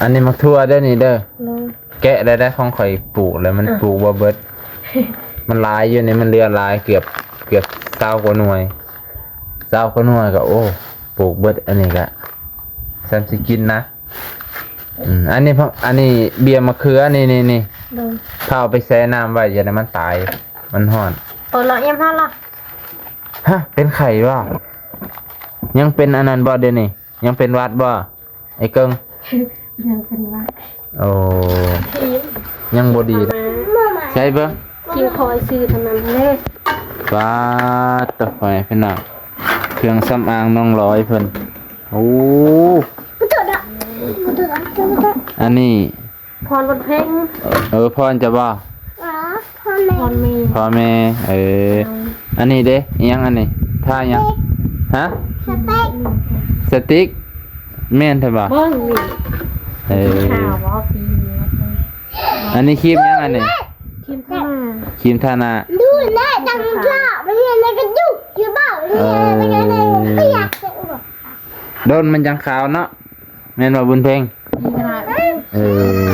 ອັນນີ້ໝາກຖົ່ວເດີ້ນີ້ເດີ້. ໂດຍ. ແກະໄດ້ໄດ໋ ຂອງຂ້ອຍປູກແລ້ວມັນ ອ່ະ ປູກບໍ່ເບິດ. ມັນຫຼາຍຢູ່ນີ້ ມັນເຫຼືອຫຼາຍ ເກືອບ ເກືອບຊາວກວ່າໜ່ວຍ ຊາວກວ່າໜ່ວຍກໍ ໂອ້ ປູກເບິດ. ອັນນີ້ກະສ່ຳຊິກິນນະ. ອືມ ອັນນີ້ ອັນນີ້ເບ້ຍໝາກເຂືອ ນີ້ ນີ້ ນີ້. ໂດຍ. ພາເອົາໄປແຊ່ນ້ຳໄວ້ ຢ່າໃຫ້ມັນຕາຍ ມັນຮ້ອນ. ໂຕລະ ຍາມຮ້ອນລະ. ຮະ ເປັນໄຂ້ບໍ່? ຍັງເປັນອັນນັ້ນບໍ່ດຽວນີ້? ຍັງເປັນຫວັດບໍ່ ໄອ້ເກິ່ງ? ຍັງເປັນຫວັດ. ໂອ້ ຍັງບໍ່ດີນະ. ໃສ່ເບິ່ງ ກິນຄອຍຊື່ເທົ່ານັ້ນເດ້. ປາດໂທ້ ພໍ່ແມ່ພີ່ນ້ອງ ເຄື່ອງສຳອາງນ້ອງລອຍເພິ່ນ. ໂອ້ ອັນນີ້ ພອນບຸນເພັງ. ເອີ ພອນຈະບໍ່? ພອນແມ່ ພອນແມ່. ເອີ ອັນນີ້ເດ້ ອີຫຍັງອັນນີ້ ທາຫຍັງ? ຮະ? ສະຕິກ ສະຕິກ. ແມ່ນແທ້ບໍ່? ເບິ່ງນີ້. ເອີ ຂາວບໍ່ປີນີ້. ອັນນີ້ຄຣີມຫຍັງອັນນີ້? ຄຣີມທາໜ້າ ຄຣີມທາໜ້າ. ດູແລຈັ່ງກະມັນເຮັດໃຫ້ກະດູກຢູ່ບໍ່? ເອີ ຢາກຈະອວດ ດົນມັນຈັ່ງຂາວເນາະ. ແມ່ນບໍ່ບຸນເພັງ? ນີ້ກໍໄດ້. ເອີ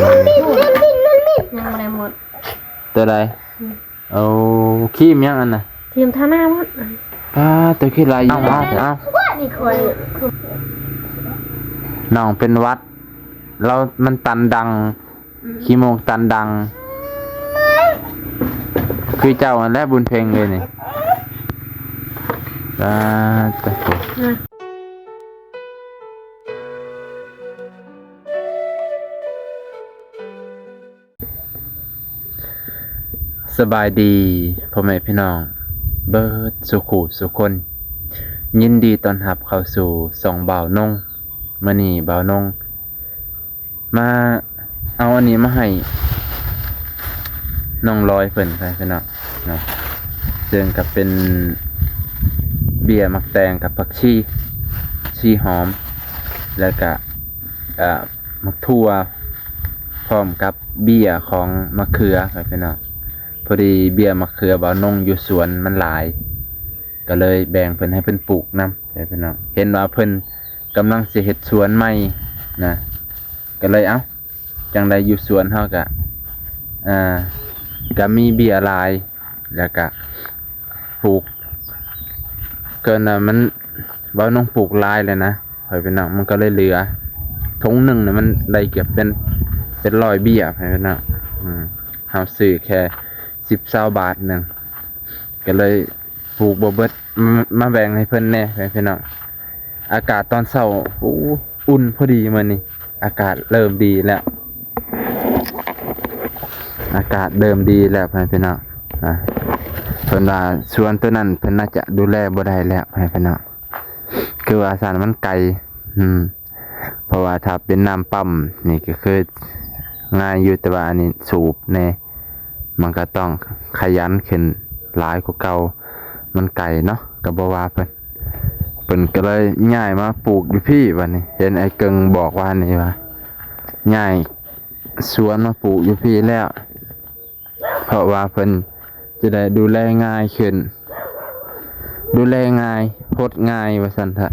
ມັນບິນ ມັນບິນ ມັນບິນ. ຍັງບໍ່ໄດ້ໝົດ. ຕົວໃດ? ອືມ. ໂອ້ ຄຣີມຫຍັງອັນນະ? ຄຣີມທາໜ້າໝົດ. ປາດ ຕົວຄືຫຼາຍຢູ່. ເອົາ ເອົາ ເອົາ ນີ້ຂ້ອຍ ນ້ອງເປັນຫວັດ ລາວມັນຕັນດັງ. ອືມ ຂີ້ມູກຕັນດັງ ຄືເຈົ້າຫັ້ນແຫຼະບຸນເພັງເອີຍນີ້. ປາດໂທ້. ສະບາຍດີພໍ່ແມ່ພີ່ນ້ອງເບິດສູ່ຄູ່ສູ່ຄົນ ຍິນດີຕ້ອນຮັບເຂົ້າສູ່ຊ່ອງບ່າວນົງ. ມື້ນີ້ບ່າວນົງ ມາເອົາອັນນີ້ມາໃຫ້ນ້ອງລອຍເພິ່ນ ໃຫ້ເພິ່ນເນາະ ເນາະ ເຊິ່ງກໍເປັນເບ້ຍໝາກແຕງກັບຜັກຊີ ຊີຫອມ ແລ້ວກະ ເອີ ໝາກຖົ່ວ ພ້ອມກັບເບ້ຍຂອງໝາກເຂືອ ໃຫ້ເພິ່ນເນາະ. ພໍດີເບ້ຍໝາກເຂືອບ່າວນົງຢູ່ສວນມັນຫຼາຍ ກໍເລີຍແບ່ງເພິ່ນໃຫ້ເພິ່ນປູກນຳ ໃຫ້ເພິ່ນເນາະ. ເຫັນວ່າເພິ່ນ ກຳລັງຊິເຮັດສວນໃໝ່ນະ ກໍເລີຍ ເອົ້າ ຈັ່ງໃດຢູ່ສວນເຮົາກະ ອ່າ ກະມີເບ້ຍຫຼາຍ ແລ້ວກະປູກ ເກີນວ່າມັນ ບ່າວນົງປູກຫຼາຍແລ້ວນະ ໃຫ້ເພິ່ນເນາະ. ມັນກໍເລີຍເຫຼືອ ຖົງໜຶ່ງນະ ມັນໄດ້ເກືອບເປັນ ເປັນຮ້ອຍເບ້ຍ ໃຫ້ເພິ່ນເນາະ. ອືມ ເຮົາຊື້ແຄ່ສິບ ຊາວບາດໜຶ່ງ ກໍເລີຍ ປູກບໍ່ເບິດ ມາ ມາແບ່ງໃຫ້ເພິ່ນແດ່ ໃຫ້ເພິ່ນເນາະ. ອາກາດຕອນເຊົ້າ ໂອ້ ອຸ່ນພໍດີມື້ນີ້ ອາກາດເລີ່ມດີແລ້ວ ອາກາດເລີ່ມດີແລ້ວ ໃຫ້ເພິ່ນເນາະ. ອ່າ ເພິ່ນວ່າສວນໂຕນັ້ນເພິ່ນໜ້າຈະດູແລບໍ່ໄດ້ແລ້ວ ໃຫ້ເພິ່ນເນາະ ຄືວ່າຊັ້ນ ມັນໄກ. ອືມ ເພາະວ່າຖ້າເປັນນ້ຳປ້ຳນີ້ກໍຄືງ່າຍຢູ່ ແຕ່ວ່າອັນນີ້ສູບແດ່ ມັນກໍຕ້ອງຂະຫຍັນຂຶ້ນຫຼາຍກວ່າເກົ່າ ມັນໄກເນາະ. ກໍບໍ່ວ່າເພິ່ນ ເພິ່ນກໍເລີຍຍ້າຍມາປູກຢູ່ພີ້. ບັດນີ້ເຫັນອ້າຍເກິ່ງບອກວ່ານີ້ວ່າ ຍ້າຍສວນມາປູກຢູ່ພີ້ແລ້ວ ເພາະວ່າເພິ່ນຈະໄດ້ດູແລງ່າຍຂຶ້ນ ດູແລງ່າຍ ຫົດງ່າຍວ່າຊັ້ນເຖາະ.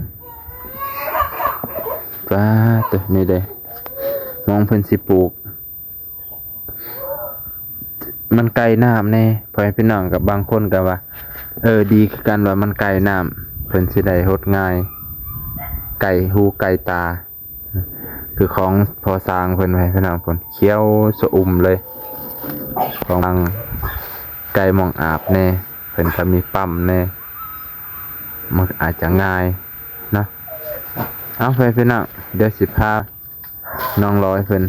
ປາດໂທ້ ນີ້ເດ້ ໝ່ອງເພິ່ນຊິປູກ ມັນໃກ້ນ້ຳແດ່ ພໍ່ແມ່ພີ່ນ້ອງ. ກັບບາງຄົນກໍວ່າ ເອີ ດີຄືກັນ ວ່າມັນໃກ້ນ້ຳ ເພິ່ນຊິໄດ້ຫົດງ່າຍ ໃກ້ຫູໃກ້ຕາ. ຄືຂອງພໍ່ຊ່າງເພິ່ນ ໃຫ້ພີ່ນ້ອງເພິ່ນ ຂຽວຊະອຸ່ມເລີຍ ຂອງໃກ້ໝ່ອງອາບແດ່ ເພິ່ນກໍມີປ້ຳແດ່ ມັນອາດຈະງ່າຍເນາະ. ເອົາ ໃຫ້ພີ່ນ້ອງ ດຽວຊິພານ້ອງລອຍເພິ່ນ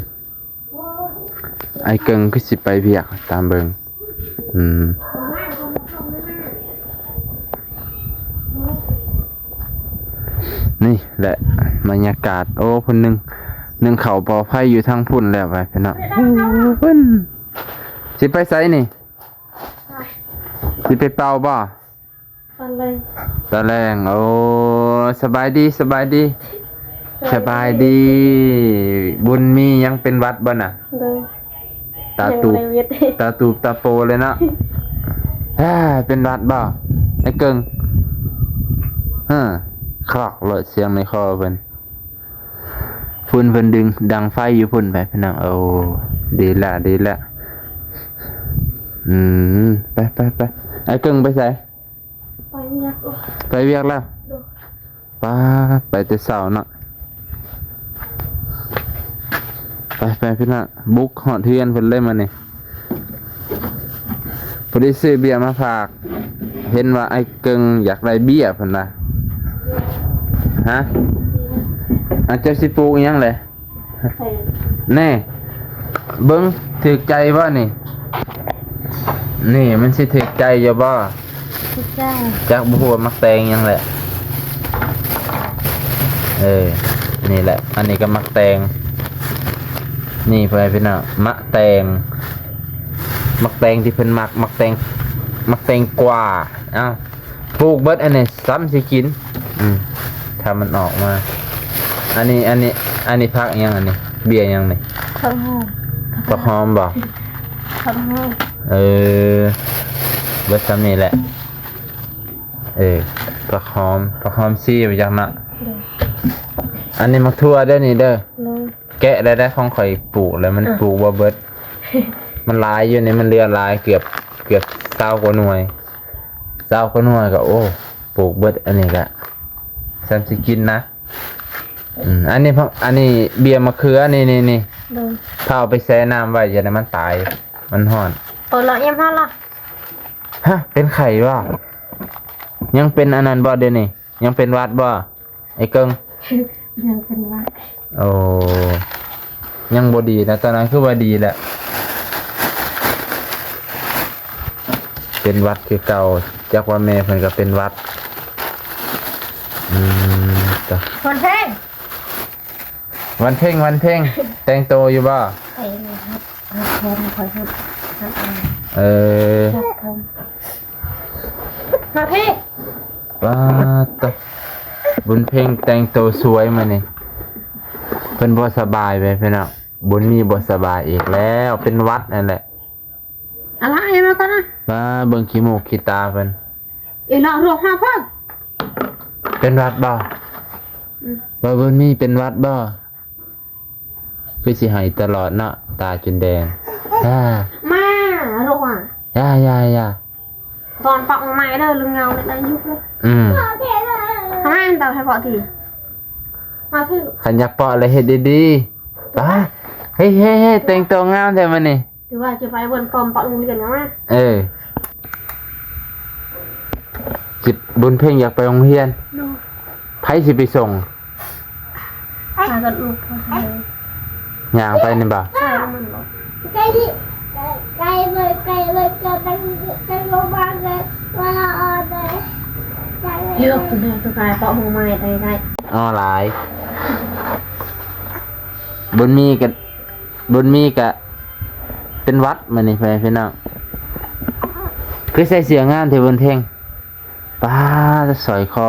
ອ້າຍເກິ່ງຄືຊິໄປວຽກ ຕາມເບິ່ງ. ອືມ ນີ້ແຫຼະບັນຍາກາດ. ໂອ້ ເພິ່ນໜຶ້ງ ໜຶ້ງເຂົ້າປໍໄຟຢູ່ທາງພຸ້ນແລ້ວ ໄປພີ່ນ້ອງ. ເພິ່ນຊິໄປໃສນີ້? ຊິໄປເປົ່າບໍ່? ຕອນແລງ ຕອນແລງ. ໂອ້ ສະບາຍດີ ສະບາຍດີ ສະບາຍດີ. ສະບາຍດີ ບຸນມີ ຍັງເປັນຫວັດບໍ່ນະ? ໂດຍ ຕາຕູບ ຕາຕູບຕາໂປເລີຍເນາະ. ເປັນຫວັດບໍ່ ໄອ້ເກິ່ງ? ຮະ ຄຣອກໂລດ ສຽງໃນຄໍເພິ່ນ. ໂຫ ພຸ້ນເພິ່ນດຶງດັງໄຟຢູ່ພຸ້ນໄປພີ່ນ້ອງ. ໂອ້ ດີລະ ດີລະ. ອືມ ໄປ ໄປ ໄປ. ອ້າຍເກິ່ງໄປໃສ? ໄປວຽກ. ໄປວຽກແລ້ວ? ໂດຍ. ປ້າ ໄປແຕ່ເຊົ້າເນາະ. ໄປ ໄປພີ່ນ້ອງ ບຸກຮອດເຮືອນເພິ່ນເລີຍມື້ນີ້. ພໍດີຊື້ເບ້ຍມາຝາກ ເຫັນວ່າອ້າຍເກິ່ງຢາກໄດ້ເບ້ຍເພິ່ນວ່າ. ຮະ? ອາ ເຈົ້າຊິປູກອີ່ຫຍັງແຫຼະ? ແຕງ. ແນ່ ເບິ່ງຖືກໃຈບໍ່ນີ້? ນີ້ມັນຊິຖືກໃຈຢູ່ບໍ່? ຖືກໃຈ. ຈັກ ບໍ່ຮູ້ວ່າໝາກແຕງຫຍັງແຫຼະ. ເອີ ນີ້ແຫຼະ ອັນນີ້ກໍໝາກແຕງ. ນີ້ ພໍ່ແມ່ພີ່ນ້ອງ ໝາກແຕງ ໝາກແຕງທີ່ເພິ່ນມັກ ໝາກແຕງ ໝາກແຕງກວາ. ເອົ້າ ປູກເບິດອັນນີ້ຊ້ຳຊິກິນ. ອືມ ຖ້າມັນອອກມາ. ອັນນີ້ ອັນນີ້ ອັນນີ້ຜັກຫຍັງອັນນີ້? ເບ້ຍຫຍັງນີ້? ຜັກຫອມ. ຜັກຫອມບໍ່? ຜັກຫອມ. ເອີ ເບິດຊ່ຳນີ້ແຫຼະ. ເອີ ຜັກຫອມ ຜັກຫອມຊີໄປຈັກເນາະ. ໂດຍ. ອັນນີ້ໝາກຖົ່ວເດີນີ້ເດີ. ໂດຍ. ແກະໄດ້ໄດ໋ ຂອງຂ້ອຍປູກແລ້ວມັນ ອະ ປູກບໍ່ເບິດ. ມັນຫຼາຍຢູ່ນີ້ ມັນເຫຼືອຫຼາຍ ເກືອບ ເກືອບຊາວກວ່າໜ່ວຍ. ຊາວກວ່າໜ່ວຍກໍ ໂອ້ ປູກເບິດ ອັນນີ້ກະຊ້ຳຊິກິນນະ. ອືມ ອັນນີ້ ອັນນີ້ເບ້ຍມະເຂືອ ນີ້ ນີ້ ນີ້. ໂດຍ. ພາເອົາໄປແຊ່ນ້ຳໄວ້ ຢ່າໃຫ້ມັນຕາຍ ມັນຮ້ອນ. ໂອ້ ລະອີ່ມຫັ້ນລະ. ຮະ ເປັນໄຂ້ບໍ່? ຍັງເປັນອັນນັ້ນບໍ່ດຽວນີ້? ຍັງເປັນຫວັດບໍ່? ໄອ້ເກິ່ງ ຍັງເປັນຫວັດ. ໂອ້ ຍັງບໍ່ດີນະ ຕອນນັ້ນຄືວ່າດີແລ້ວ. ເປັນຫວັດຄືເກົ່າ ຈັກວ່າແມ່ເພິ່ນກໍເປັນຫວັດ. ອືມ ຕະ ວັນເພັງ ວັນເພັງ ວັນເພັງ ແຕ່ງໂຕຢູ່ບໍ່? ເອີ ເອີ ມາພີ້. ປາດໂຕ ບຸນເພັງແຕ່ງໂຕສວຍມື້ນີ້. ເພິ່ນບໍ່ສະບາຍເວີຍພີ່ນ້ອງ ບຸນມີບໍ່ສະບາຍອີກແລ້ວ ເປັນຫວັດນັ້ນແຫຼະ. ອາລະ ເອົາມາກ່ອນນະ. ມາເບິ່ງຂີ້ມູກຂີ້ຕາເພິ່ນ. ເອີ ເນາະ ໂລກຫາເພິ່ນ ເປັນຫວັດບໍ່? ອືມ ວ່າບຸນມີເປັນຫວັດບໍ່? ຄືຊິໄຫ້ຕະຫຼອດເນາະ ຕາຈົນແດງ. ອາ ມາ ໂລກອະ ຢ່າ ຢ່າ ຢ່າ ຕອນປັກໃໝ່ເດີ ເລື່ອງເງົານີ້ໄດ້ຢູ່. ອືມ ມາ ເອົາໃຫ້ເປາະທີ ມາພີ້. ຄັນຢາກເປາະແລ້ວເຮັດດີໆ. ປາ ເຮີ້ ເຮີ້ ເຮີ້ ແຕ່ງໂຕງາມແທ້ມື້ນີ້. ຖືວ່າຊິໄປເບິ່ງປ້ອມປະໂຮງຮຽນຫຍັງນະ. ເອີ ຊິ ບຸນເພັງຢາກໄປໂຮງຮຽນ. ໂດຍ. ໃຜຊິໄປສົ່ງ? ພາກັນອອກ ຍ່າງໄປນີ້ບໍ່? ໃຊ່ ມັນບໍ່ ເລືອກຜູ້ໃດກໍກາຍເປາະໂຮງໄມ້ໄດ້ ໄດ້. ອໍ ຫຼາຍ ບຸນມີກໍ ບຸນມີກະເປັນຫວັດມື້ນີ້ ພີ່ນ້ອງ. ຄືໃສ່ເສື້ອງາມແທ້ບຸນເພັງ. ປາດ ສ້ອຍຄໍ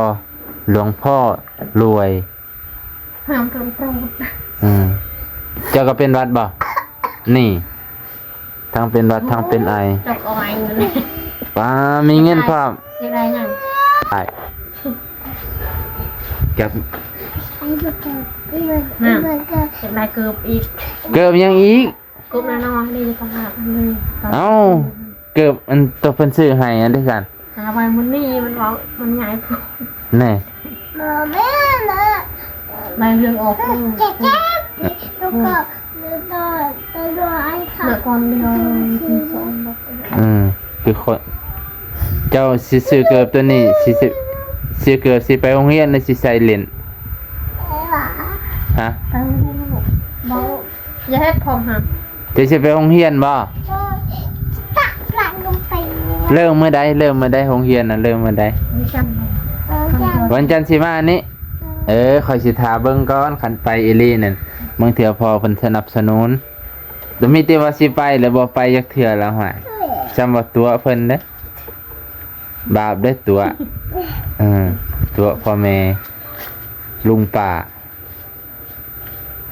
ຫຼວງພໍ່ລວຍ ຫ້າມໂດນໂກດ. ອືມ ເຈົ້າກໍເປັນຫວັດບໍ່? ນີ້ ທັງເປັນຫວັດທັງເປັນໄອ. ເຈົ້າກໍອາຍເງິນ. ປາດ ມີເງິນພ້ອມ. ຢາກໄດ້ຫຍັງ? ໄດ້. ຈັບ ນັ້ນ ຢາກໄດ້ເກີບອີກ. ເກີບຫຍັງອີກ? ກົບແນ່ນອນເດ້ ຕະຫຼາດເລີຍ. ເອົ້າ ເກີບອັນໂຕເພິ່ນຊື້ໃຫ້ອັນໃດຊັ້ນ? ຫາໄວ້ມື້ນີ້ ມັນເວົ້າ ມັນໃຫຍ່ໂພດ. ແນ່ ບໍ່ແມ່ນນະ ໄລ່ເລື່ອງອອກ. ອືມ ເຈົ້າຊິຊື້ເກີບໂຕນີ້ ຊິ ຊິ ຊື້ເກີບຊິໄປໂຮງຮຽນ ຫຼື ຊິໃສ່ຫຼິ້ນ? ຮະ? ໄປໂຮງຮຽນລູກ. ບໍ່ ຢ່າເຮັດຂອງຫັ້ນ. ເຈົ້າຊິໄປໂຮງຮຽນບໍ່? ເລີ່ມມື້ໃດ? ເລີ່ມມື້ໃດ? ໂຮງຮຽນນະ ເລີ່ມມື້ໃດ? ວັນຈັນ. ວັນຈັນຊິມານີ້? ເອີ ຂ້ອຍຊິຖ້າເບິ່ງກ່ອນ ຄັນໄປອີ່ຫຼີນັ້ນ ບາງເທື່ອພໍ່ເພິ່ນສະໜັບສະໜູນ. ແຕ່ມີແຕ່ວ່າຊິໄປ ແລ້ວບໍ່ໄປຈັກເທື່ອແລ້ວ ຫ້ວຍ ຊ່ຳວ່າຕົວະເພິ່ນເດ້. ບາບເດ້ຕົວະ. ເອີ ຕົວະພໍ່ແມ່ລຸງປ້າ.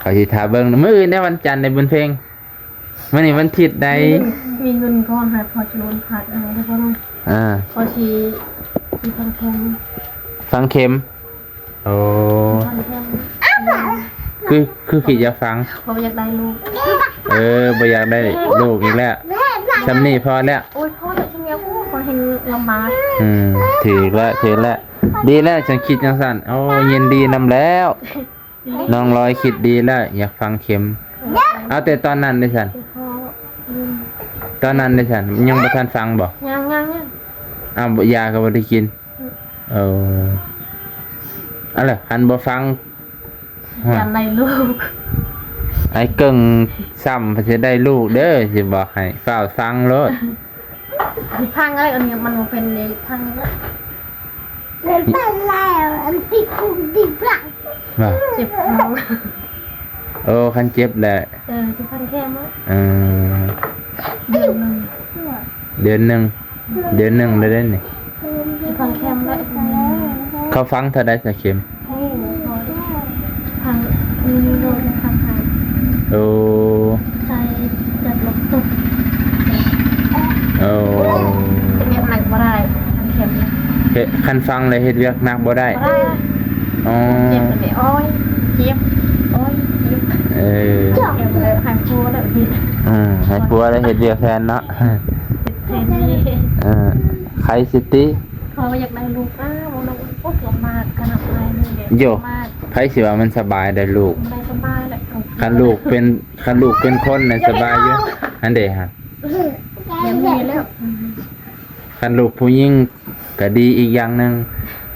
ຂ້ອຍຊິຖ້າເບິ່ງມື້ອື່ນເດ້ ວັນຈັນເດ້ ບຸນເພັງ. ມື້ນີ້ວັນທິດໃດ? ມີເງິນ ມີເງິນກ່ອນໃຫ້ພໍ່ຈະລົນພາດເອົາໄດ້ບໍ່ນ້ອຍ? ອ່າ ພໍຊິ ຊິຝັງເຂັມ. ຝັງເຂັມ? ໂອ້ ຝັງເຂັມ. ຄື ຄືຄິດຢາກຟັງ? ບໍ່ຢາກໄດ້ລູກ. ເອີ ບໍ່ຢາກໄດ້ລູກອີກແລ້ວ. ຊ່ຳນີ້ພໍແລ້ວ. ໂອ້ຍ ພໍແລ້ວ ຊ່ຳນີ້ ໂອ້ຍ ບໍ່ເຫັນລຳບາກ. ອືມ ຖືກແລ້ວ ຖືກແລ້ວ. ດີແລ້ວ ຈັ່ງຄິດຈັ່ງຊັ້ນ. ໂອ້ ຍິນດີນຳແລ້ວ. ນ້ອງລອຍຄິດດີແລ້ວ ຢາກຝັງເຂັມ. ເອົາ ແຕ່ຕອນນັ້ນເດ້ຊັ້ນ? ຕອນນັ້ນເດ້ຊັ້ນ? ຍັງບໍ່ທັນຝັງບໍ່? ຍັງ ຍັງ ຍັງ. ອ້າວ ຢາກໍບໍ່ໄດ້ກິນ? ເອີ ເອົາລະ ຄັນບໍ່ຟັງ ຢາກໄດ້ລູກ. ອ້າຍເກິ່ງຊ້ຳ ເພິ່ນຊິໄດ້ລູກເດີ ຊິບອກໃຫ້ ຟ້າວຟັງໂລດ. ຊິພັງເລີຍ ອັນນີ້ມັນບໍ່ເປັນເດ ພັງເລີຍ. ເປັນແລ້ວ ອັນຕິດຄຸກຕິດບັງ ວ່າ ເຈັບທ້ອງ. ໂອ້ ຄັນເຈັບແຫຼະ. ເອີ ຊິພັນແຄມ. ເອີ ເດືອນໜຶ່ງ ເດືອນໜຶ່ງ ເດືອນໜຶ່ງແລ້ວເດ້ນີ້. ຊິພັນແຄມແລ້ວ. ເຂົາຝັງເທົ່າໃດສະເຂັມ? ໂອ້ ພັນ ມີໂລດພັນຫ້າ. ໂອ້ ໃສ່ຈັດລົງຕຸກ. ໂອ້ ເຮັດວຽກໜັກບໍ່ໄດ້ ຄັນເຂັມ. ເຮັດ ຄັນຝັງແລ້ວເຮັດວຽກໜັກບໍ່ໄດ້. ບໍ່ໄດ້. ອໍ ເຈັບແລ້ວນີ້ ໂອ້ຍ ເຈັບ ໂອ້ຍ ເຈັບ. ເອີ ເຂັມແລ້ວໃຫ້ຜົວແລ້ວ. ອືມ ໃຫ້ຜົວແລ້ວເຮັດວຽກແທນເນາະ. ເຮັດແທນນີ້. ເອີ ໃຄຊິຕິ ເພາະວ່າຢາກໄດ້ລູກ. ອ້າວ ບໍ່ ໂອ້ຍ ລຳບາກຂະໜາດໃດນີ້ແຫຼະ. ໂຢ ລຳບາກ. ໃຜຊິວ່າມັນສະບາຍໄດ໋ລູກ? ໄດ້ສະບາຍແຫຼະ. ຄັນລູກເປັນ ຄັນລູກເປັນຄົນນະສະບາຍຢູ່. ອັນເດຮະ ແບບນີ້ແລ້ວ. ຄັນລູກຜູ້ຍິງກໍດີອີກຢ່າງໜຶ່ງ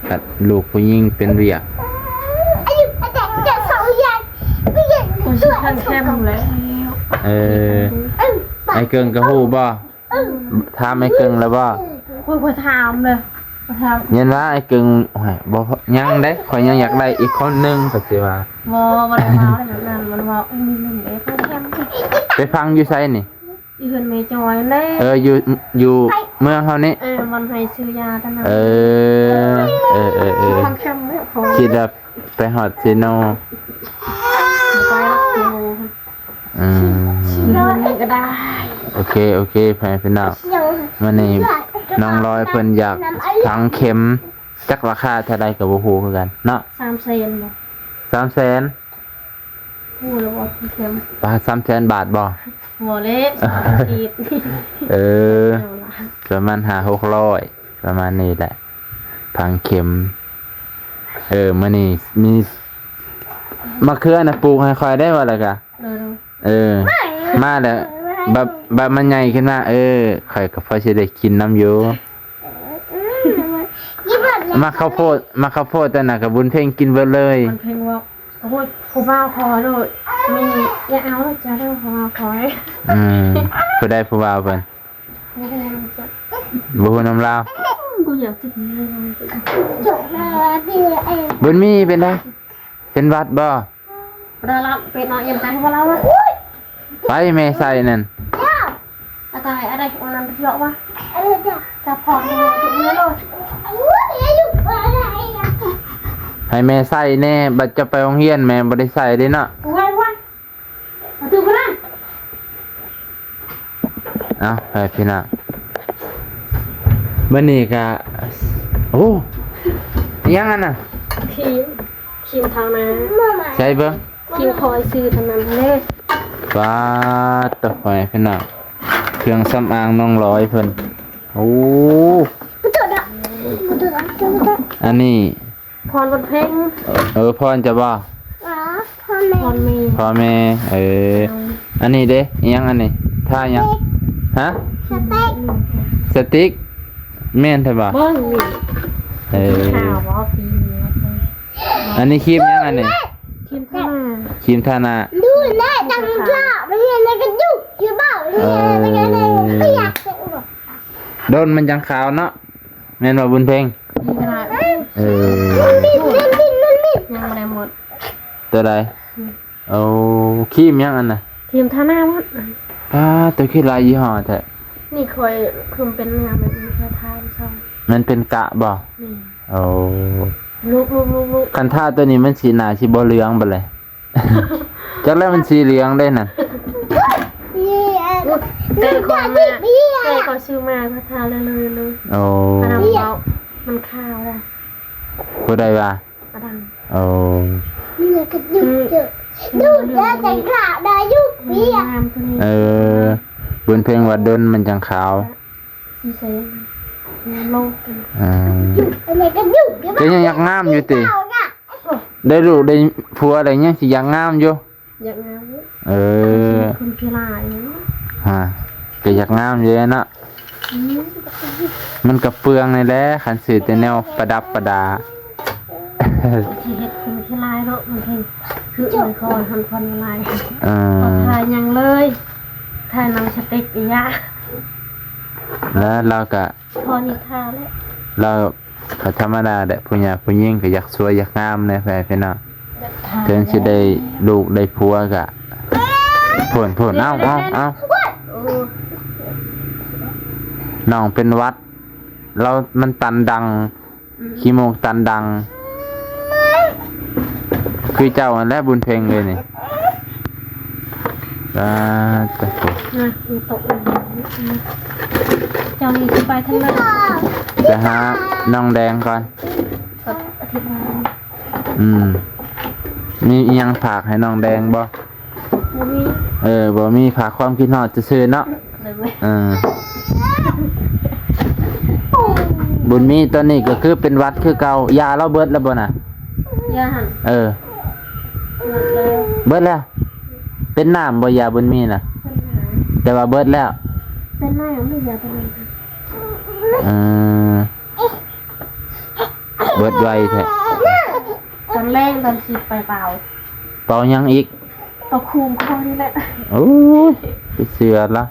ຄັນລູກຜູ້ຍິງເປັນວຽກ. ໂອ້ຍ ຊິທັນແຄມແລ້ວ. ເອີ ອ້າຍເກິ່ງກໍຮູ້ບໍ່? ຖາມອ້າຍເກິ່ງແລ້ວບໍ່? ໂອ້ຍ ຂ້ອຍຖາມເລີຍ ຂ້ອຍຖາມ. ຍັນວ່າອ້າຍເກິ່ງ ໂອ້ຍ ບໍ່ ຍັງເດ້ ຂ້ອຍຍັງຢາກໄດ້ອີກຄົນໜຶ່ງ ກໍຊິວ່າ. ບໍ່ ບໍ່ໄດ້ເວົ້າແບບນັ້ນ ມັນເວົ້າ ອືມ ເອີ ຂ້ອຍຖາມ. ໄປຟັງຢູ່ໃສນີ້? ຢູ່ເຮືອນແມ່ຈອຍແຫຼະ. ເອີ ຢູ່ ຢູ່ເມືອງເຮົານີ້. ເອີ ວັນໃຫ້ຊື້ຢາຕອນນັ້ນ. ເອີ ເອີ ເອີ ເອີ ຊິທັນແຄມແລ້ວ. ຄິດວ່າໄປຮອດເຊໂນ. ໄປຮອດເຊໂນ. ອືມ ຢູ່ເຮືອນນີ້ກໍໄດ້. ໂອເຄ ໂອເຄ ພໍ່ແມ່ພີ່ນ້ອງ ມື້ນີ້ນ້ອງລອຍເພິ່ນຢາກຝັງເຂັມ ຈັກລາຄາເທົ່າໃດກໍບໍ່ຮູ້ຄືກັນເນາະ. ສາມແສນບໍ່? ສາມແສນ. ຮູ້ແລ້ວບໍ່ ເຂັມ? ປາ ສາມແສນບາດບໍ່? ບໍ່ແຫຼະ ສາມແສນກີບ. ເອີ ປະມານຫ້າຫົກຮ້ອຍ ປະມານນີ້ແຫຼະ ຝັງເຂັມ. ເອີ ມື້ນີ້ມີມະເຂືອນະ ປູກໃຫ້ຂ້ອຍໄດ້ບໍ່ລະກະ? ເອີ ມາແລ້ວ ບັດ ບັດມັນໃຫຍ່ຂຶ້ນມາ ເອີ ຂ້ອຍກໍພໍຊິໄດ້ກິນນຳຢູ່. ໝາກເຂົ້າໂພດ ໝາກເຂົ້າໂພດຕອນນັ້ນກໍບຸນເພັງກິນເບິດເລີຍ. ບຸນເພັງວ່າ ໂອ້ຍ ຜູ້ບ່າວຂໍໂລດ ມີ ຢ່າເອົາເຈົ້າເດີ ຜູ້ບ່າວຂໍ. ອືມ ຜູ້ໃດຜູ້ບ່າວເພິ່ນ? ບໍ່ຮູ້ນຳລາວ. ບໍ່ຢາກກິນເລີຍ. ບຸນມີເປັນໃດ? ເປັນຫວັດບໍ່? ບໍ່ໄດ້ລະ ເປັນເນາະ ຍັງໄປບໍ່ລາວ. ໄປແມ່ໃສ່ນັ້ນ. ອາຕາຍ ອາໄດ ໂອນັ້ນເຍາະວະ ກະພໍເມືອໂລດ. ໃຫ້ແມ່ໃສ່ແດ່ ບັດຈະໄປໂຮງຮຽນແມ່ບໍ່ໄດ້ໃສ່ເດ້ເນາະ. ເອົາ ໄປພີ່ນ້ອງ ມື້ນີ້ກະ ໂອ້ ອີຫຍັງອັນນະ? ຄຣີມ ຄຣີມທາໜ້າ. ໃສ່ເບິ່ງ. ຄິງຄອຍຊື້ເທົ່ານັ້ນເລີຍ. ປາດໂທ້ ພໍ່ແມ່ພີ່ນ້ອງ ເຄື່ອງສຳອາງນ້ອງລອຍເພິ່ນ. ໂອ້ ອັນນີ້ ພອນບຸນເພັງ. ເອີ ພອນເຈົ້າບໍ່? ພອນແມ່ ພອນແມ່. ເອີ ອັນນີ້ເດ້ ອີຫຍັງອັນນີ້? ທາຫຍັງ? ຮະ? ສະຕິກ ສະຕິກ ແມ່ນແທ້ບໍ່? ບໍ່ມີ. ເອີ ຂາວບໍ່? ປີນີ້ ອັນນີ້ຄຣີມຫຍັງອັນນີ້? ຄຣີມທາໜ້າ ຄຣີມທາໜ້າ. ດູແລະ ຈັ່ງຈະໄປຮຽນໃນກະຈຸກຢູ່ເບົາ ເອີ ບໍ່ຢາກ ດົນມັນຈັ່ງຂາວເນາະ ແມ່ນບໍ່ບຸນເພັງ? ເອີ ຍັງບໍ່ໄດ້ໝົດ. ຕົວໃດ? ໂອ້ ຄຣີມຫຍັງອັນນະ? ຄຣີມທາໜ້າໝົດ. ປາດ ຕົວຄືຫຼາຍຍີ່ຫໍ້ແທ້. ນີ້ຂ້ອຍຄືເປັນຫຍັງແບບນີ້ ຂ້ອຍທານຊ່ອງ ມັນເປັນກະບໍ່? ແມ່ນ. ໂອ້ ລູກໆໆໆ ຄັນທາຕົວນີ້ມັນຊິໜ້າຊິບໍ່ເຫຼືອງບັດແຫຼະ. ຈັກແລ້ວມັນສີເຫຼືອງເດ້ນັ້ນ. ແຕ່ຂ້ອຍມາ ແຕ່ຂ້ອຍຊື້ມາກໍທາເລີຍໆ. ໂອ້ ອັນນັ້ນເວົ້າ ມັນຂາວແລ້ວ. ຜູ້ໃດວ່າ? ອາດັງ. ໂອ້ ອືມ ດູແລ້ວຈັ່ງຂາວໄດ້ຢູ່ເວຍ ງາມຕົວນີ້ ເອີ ບຸນເພັງວ່າດົນມັນຈັ່ງຂາວ ສີແສງ ງາມໂລດ ອ່າ ຢູ່ອັນນີ້ກໍຢູ່ ກໍຍັງຢາກງາມຢູ່ຕິ ໄດ້ລູກໄດ້ຜົວໄດ້ຫຍັງ ຊິຢາກງາມຢູ່ ຢາກງາມຢູ່ ເອີ ຄົນຂີ້ຮ້າຍ ຮະ ກໍຢາກງາມຢູ່ເນາະ ອືມ ມັນກໍເປືອງນີ້ແຫຼະ ຄັນຊື້ແຕ່ແນວປະດັບປະດາ ຊິເຮັດຄົນຂີ້ຮ້າຍເນາະ ມັນເຖິງຄືອວຍພອນ ຮັນຄອນຫຼາຍ ເອີ ບໍ່ຖ່າຍຫຍັງເລີຍ ຖ່າຍໜັງສະຕິກອີຫຍັງ ແລ້ວລາວກໍ ພໍນິທາແຫຼະ ລາວກໍທຳມະດາແຫຼະ ຜູ້ຫຍ່າຜູ້ຍິງກໍຢາກສວຍຢາກງາມແດ່ ແຟນພີ່ນ້ອງ ຢາກຖ່າຍ ເຖິງຊິໄດ້ລູກໄດ້ຜົວກໍ ໂພນໆ ເອົາ ເອົາ ເອົາ ໂອ້ ນ້ອງເປັນຫວັດ ລາວມັນຕັນດັງ ອືມ ຂີ້ມູກຕັນດັງ ຄືເຈົ້າຫັ້ນແຫຼະ ບຸນເພັງເອີຍນີ້ ອ່າ ຕະໂກ ນະ ມັນຕົກລົງມາ ເຈົ້ານີ້ຊິໄປທາງໃດ? ໄປຫານ້ອງແດງກ່ອນ ກໍອະທິດໜ້າ ອືມ ມີອີ່ຫຍັງຝາກໃຫ້ນ້ອງແດງບໍ່? ບໍ່ມີ ເອີ ບໍ່ມີ ຝາກຄວາມຄິດຮອດຊື່ໆເນາະ ໂດຍ ເອີ ບຸນມີຕອນນີ້ກໍຄືເປັນຫວັດຄືເກົ່າ ຢາລາວເບິດແລ້ວບໍ່ນະ? ຢາຫັ້ນ ເອີ ເບິດແລ້ວ ເບິດແລ້ວ ເປັນນ້ຳບໍ່ ຢາບຸນມີນະ? ເປັນນ້ຳ ແຕ່ວ່າເບິດແລ້ວ ເປັນນ້ຳ ຢາຕົວນັ້ນ ເອີ ເບິດໄວແທ້ ຕອນແລງຕອນຊິໄປເປົ່າ ເປົ່າຫຍັງອີກ? ເປົ່າຄູງຄໍນີ້ແຫຼະ ໂອ້ຍ ໄປເຊື່ອລະ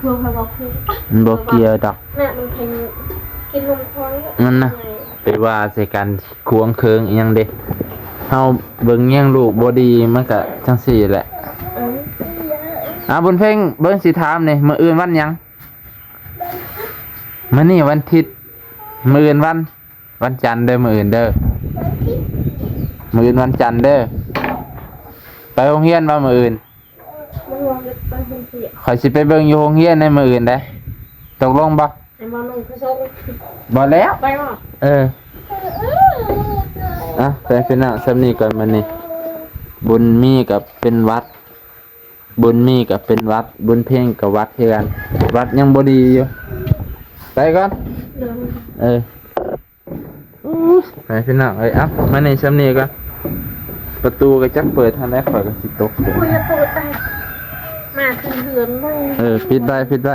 ພວກເຂົາເວົ້າຄູງ ມັນບໍ່ກ່ຽວດອກ ນະ ມັນເປັນກິນນົມຄວາຍ ມັນນະ ໄປວ່າໃສ່ກັນ ຄວງເຄີງອີ່ຫຍັງເດ້ ເຮົາເບິ່ງແຍງລູກບໍ່ດີ ມັນກະຈັ່ງຊີ້ແຫຼະ ເອີ ອ່າ ບຸນເພັງ ເບິ່ງຊິຖາມນີ້ ມື້ອື່ນວັນຫຍັງ? ມື້ນີ້ວັນທິດ ມື້ອື່ນວັນ ວັນຈັນເດີ ມື້ອື່ນເດີ ມື້ອື່ນວັນຈັນເດີ ໄປໂຮງຮຽນບໍ່ມື້ອື່ນ? ບໍ່ຮູ້ວ່າໄປໂຮງຮຽນ ຂ້ອຍຊິໄປເບິ່ງຢູ່ໂຮງຮຽນໃນມື້ອື່ນເດ້ ຕົກລົງບໍ່? ໃຫ້ມານຸ່ງຄືຊົງ ບໍ່ແລ້ວ ໄປບໍ່? ເອີ ອ່ະ ໄປພີ່ນ້ອງ ສ່ຳນີ້ກ່ອນມື້ນີ້ ບຸນມີກໍເປັນຫວັດ ບຸນມີກໍເປັນຫວັດ ບຸນເພັງກໍຫວັດຄືກັນ ຫວັດຍັງບໍ່ດີຢູ່ ໄປກ່ອນ ໂດຍ ເອີ ອູ້ຍ ໄປພີ່ນ້ອງເອີຍ ເອົ້າ ມານີ້ສ່ຳນີ້ກ່ອນ ປະຕູກໍຈັກເປີດທາງໃດ ຂ້ອຍກໍຊິຕົກໃຈ ໂອ້ຍ ຢ່າເປີດໄປ ມາຂຶ້ນເຮືອນເລີຍ ເອີ ປິດໄວ້ ປິດໄວ້.